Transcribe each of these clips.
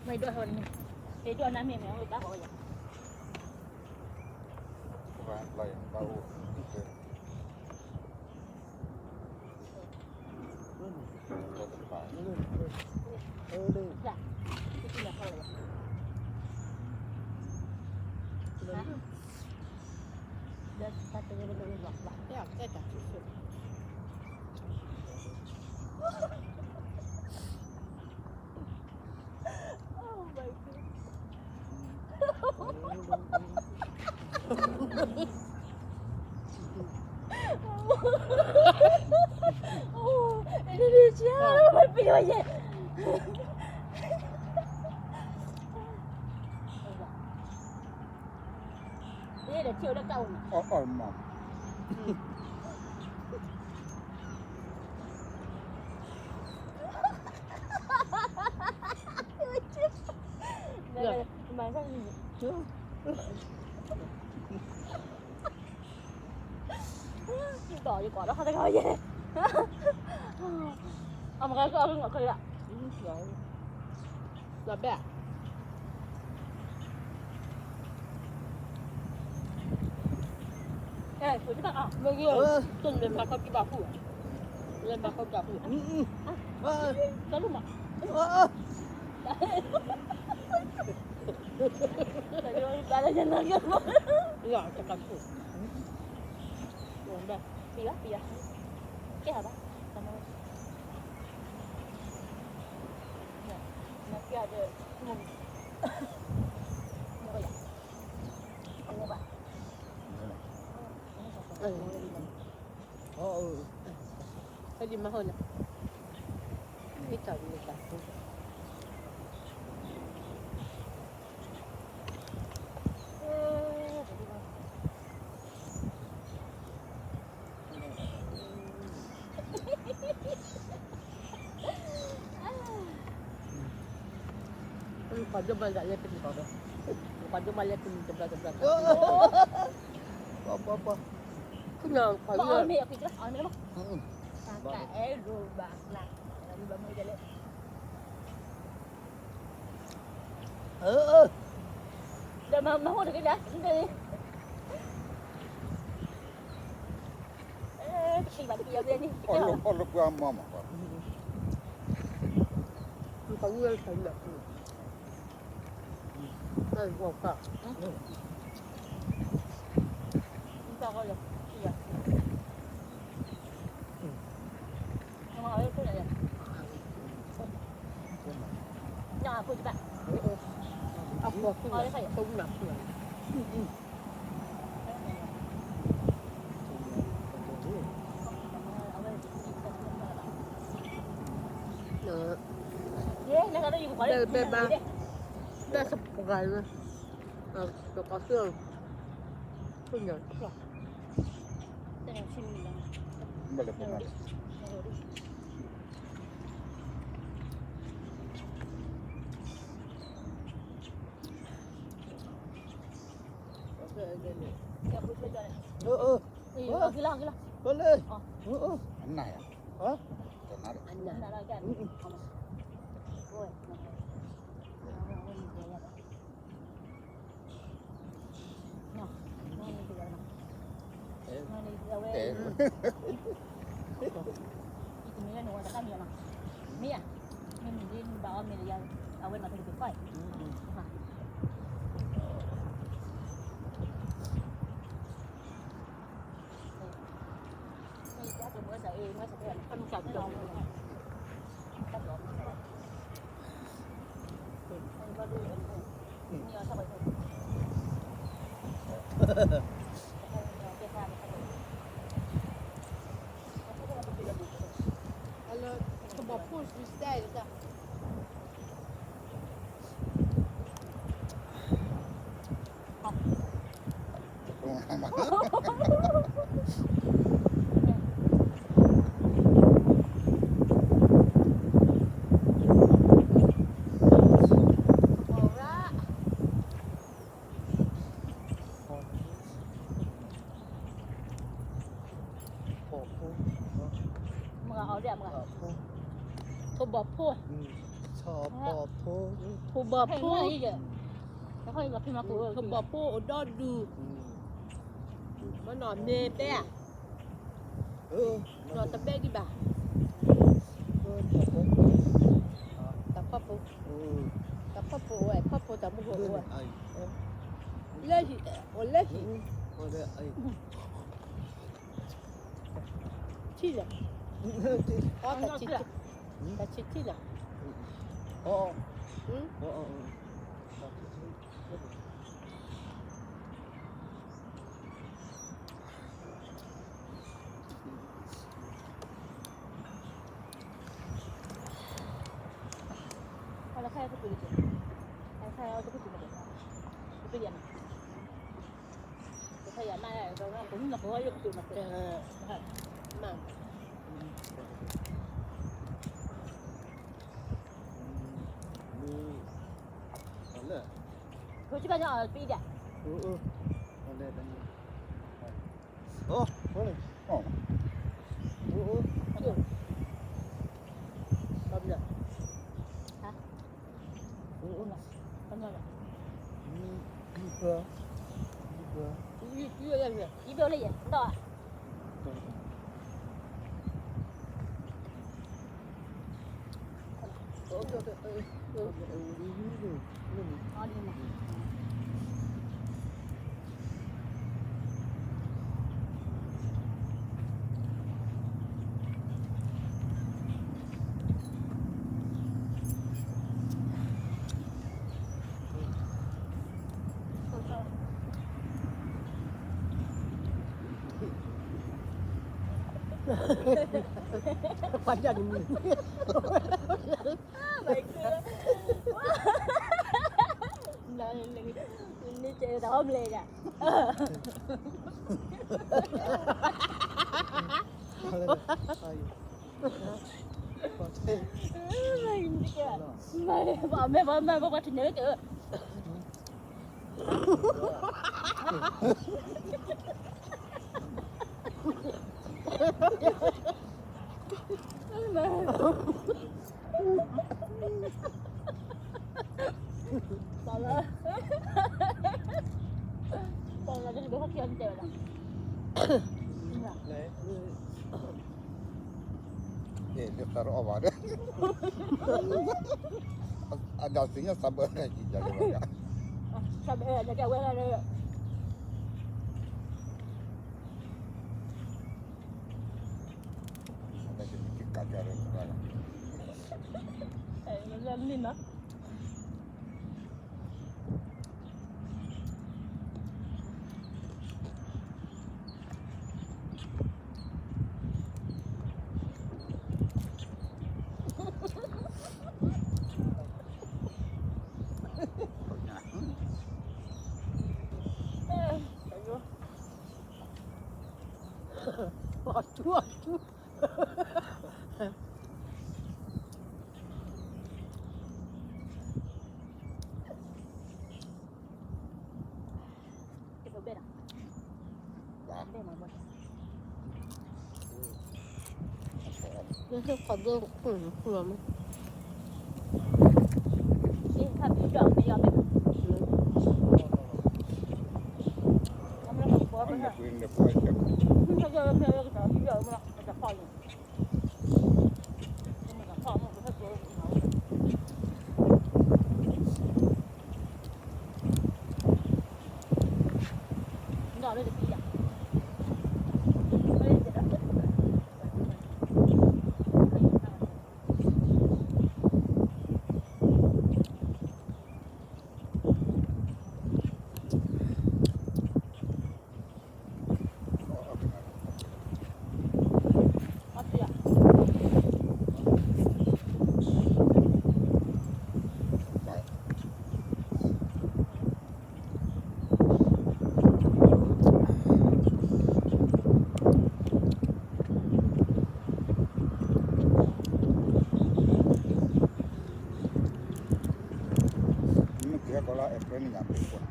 ဒိၣ်နမ့ၢ်မ့ၢ်ဘၣ်ဃီယၤ ဘီဖိ, ဘီဖိအိၣ်ဒီဒူၣ်, မနီၢ်မ့ၢ်ဘဲဧါ, နီၢ်တဘဲဒံးဘၣ်, တၢ်ဖီဖိ, တၢ်ဖီဖိအိၣ်ဝဲ, ဖီဖိတၢ်မူဖိအိၣ်ဝဲ, လၢဟံၣ်, အိၣ်လၢဟံၣ်, ထံၣ်လဲၣ်, အီတၢ်ဆံး, တၢ်ဆံးထံၣ်လဲၣ်, လၢသးရအီၣ်ဘၣ်ဒီး အဒၣ်သ့ၣ်ညါသးဘၢကကံၣ်ယၤလၢဘၣ်ယၤ သးဘၢကဝဲလၢ လၢနံၤနီၤ အထူအထူ မ့ၢ်ကဲကီးလၢ April န့ၣ် ယၤပ့ၤကွၢ်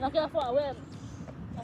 နကဲအဖီအဝဲ, အ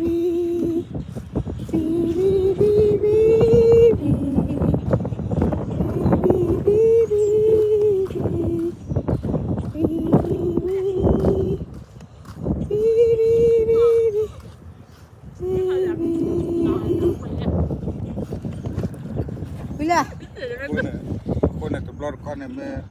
ဝံၤလၢ အဃိန့ၣ် တဘျီတခီန့ၣ်မ့ၢ်